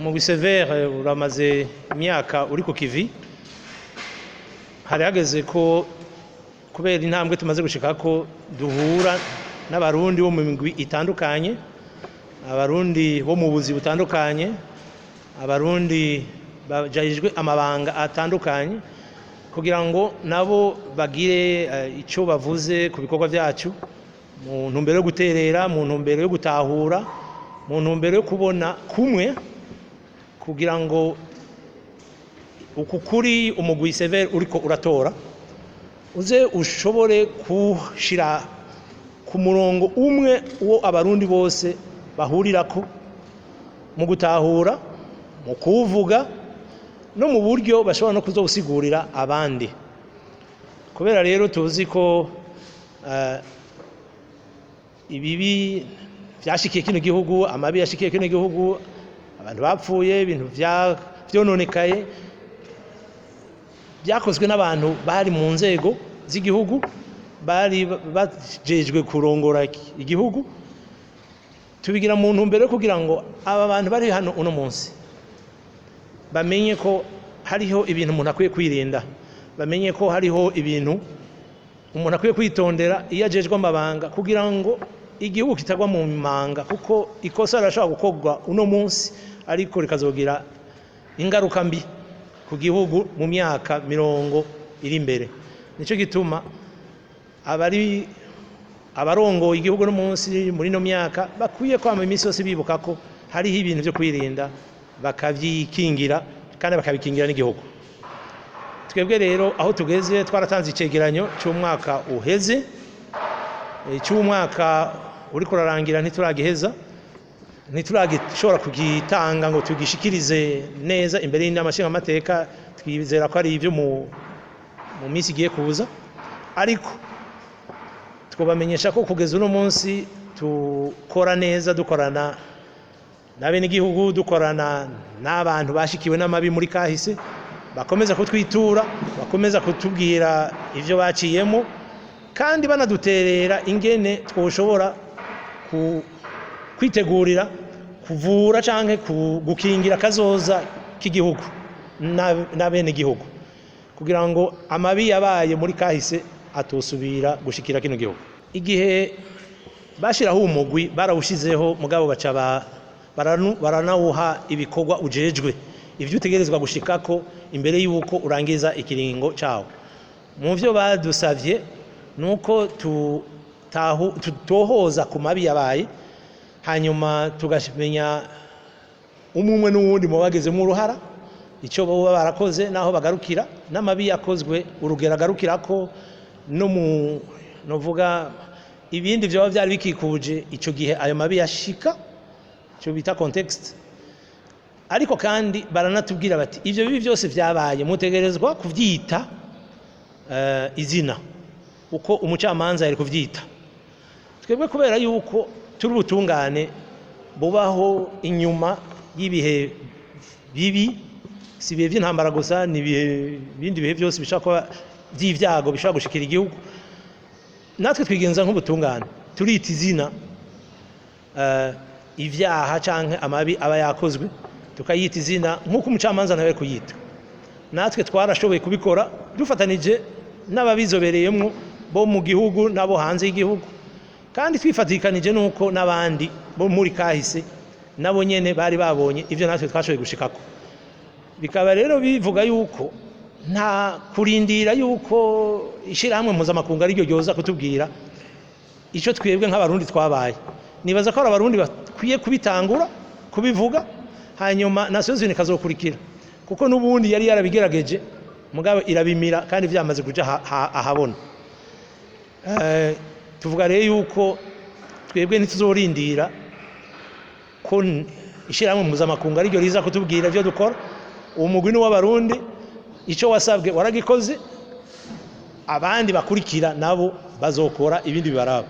Umugwi CVR uramaze imyaka uri ku kivi. Hari hageze ko, kubera intambwe tumaze gushikako, duhura n'Abarundi bo mu migwi itandukanye, Abarundi bo mu buzi butandukanye, Abarundi bajejwe amabanga atandukanye, kugira ngo nabo bagire ico bavuze ku bikorwa vyacu, mu ntumbero yo guterera, mu ntumbero yo gutahura, mu ntumbero yo kubona kumwe, kugira ngo uku kuri umugwi CVR uriko uratora uze ushobore kushira ku murongo umwe uwo Abarundi bose bahurirako mu gutahura, mu kuwuvuga, no mu buryo bashobora no kuzowusigurira abandi. Kubera rero tuzi ko ibibi vyashikiye kino gihugu, amabi yashikiye kino gihugu, abantu bapfuye, ibintu vyononekaye, byakozwe n'abantu bari mu nzego z'igihugu, bari bajejwe kurongora igihugu, tubigira mu ntumbero yo kugira ngo aba bantu bari hano uno munsi bamenye ko hariho ibintu umuntu akwiye kwirinda, bamenye ko hariho ibintu umuntu akwiye kwitondera iyo ajejwe amabanga, kugira ngo igihugu kitagwa mu manga, kuko ikosa rirashobora gukorwa uno munsi ariko rikazogira ingaruka mbi ku gihugu mu myaka 40 iri imbere. Nicyo gituma abari abarongoye igihugu no munsi muri ino myaka bakwiye kwama iminsi yose bibuka ko hariho ibintu byo kwirinda, bakavyikingira kandi bakabikingira n'igihugu. Twebwe rero aho tugeze, twaratanze icegeranyo cy'umwaka uheze. Cy'umwaka uriko urarangira ntituragiheza, ntituragishobora kugitanga ngo tugishikirize neza imbere y'inama nshingamateka. Twizera ko ari ibyo mu minsi igiye kuza, ariko twabamenyesha ko kugeza uno munsi tukora neza, dukorana n'abenegihugu, dukorana n'abantu bashikiwe n'amabi muri kahise, bakomeza kutwitura, bakomeza kutubwira ivyo baciyemo, kandi banaduterera ingene twoshobora kwitegurira kuvura canke gukingira kazoza k'igihugu n'abenegihugu, kugira ngo amabi yabaye muri kahise atosubira gushikira kino gihugu. Igihe bashiraho umugwi, barawushizeho, mugabo baca baranawuha ibikorwa ujejwe, ivyo utegerezwa gushikako imbere y'uko urangiza ikiringo cawo. Mu vyo badusavye nuko tutohoza ku mabi yabaye, hanyuma tugamenya umwe n'uwundi mu bagezemo uruhara, icyo baba barakoze, n'aho bagarukira, n'amabi yakozwe urugero agarukirako, no mu novuga ibindi vyoba vyari bikikuje ico gihe ayo mabi yashika, ico bita contexte. Ariko kandi baranatubwira bati: "Ivyo bibi byose vyabaye mutegerezwa kuvyita izina uko umucamanza yari kuvyita." Twebwe, kubera yuko turi ubutungane bubaho inyuma y'ibihe bibi, si ibihe by'intambara gusa, ni ibihe bindi bihe byose bishobora kuba by'ibyago bishobora gushikira igihugu, natwe twigenza nk'ubutungane, turita izina ivyaha canke amabi aba yakozwe, tukayita izina nk'uko umucamanza nawe kuyita. Natwe twarashoboye kubikora dufatanije n'ababizobereyemwo bo mu gihugu n'abo hanze y'igihugu, kandi twifatikanije n'uko n'abandi bo muri kahise nabo nyene bari babonye ivyo natwe twashoboye gushikako. Bikaba rero bivuga yuko nta kurindira yuko ishirahamwe mpuzamakungu ariryo ryoza kutubwira icyo twebwe nk'Abarundi twabaye. Nibaza ko ari Abarundi bakwiye kubitangura kubivuga, hanyuma Nations Unies ikazokurikira, kuko n'ubundi yari yarabigerageje, mugabo irabimira kandi vyamaze kuja ahabona. Tuvuga rero yuko twebwe ntituzorindira ko ishirahamwe mpuzamakungu ariryo riza kutubwira ivyo dukora. Uwo mugwi ni uw'Abarundi, icyo wasabwe waragikoze, abandi bakurikira nabo bazokora ibindi bibaraba.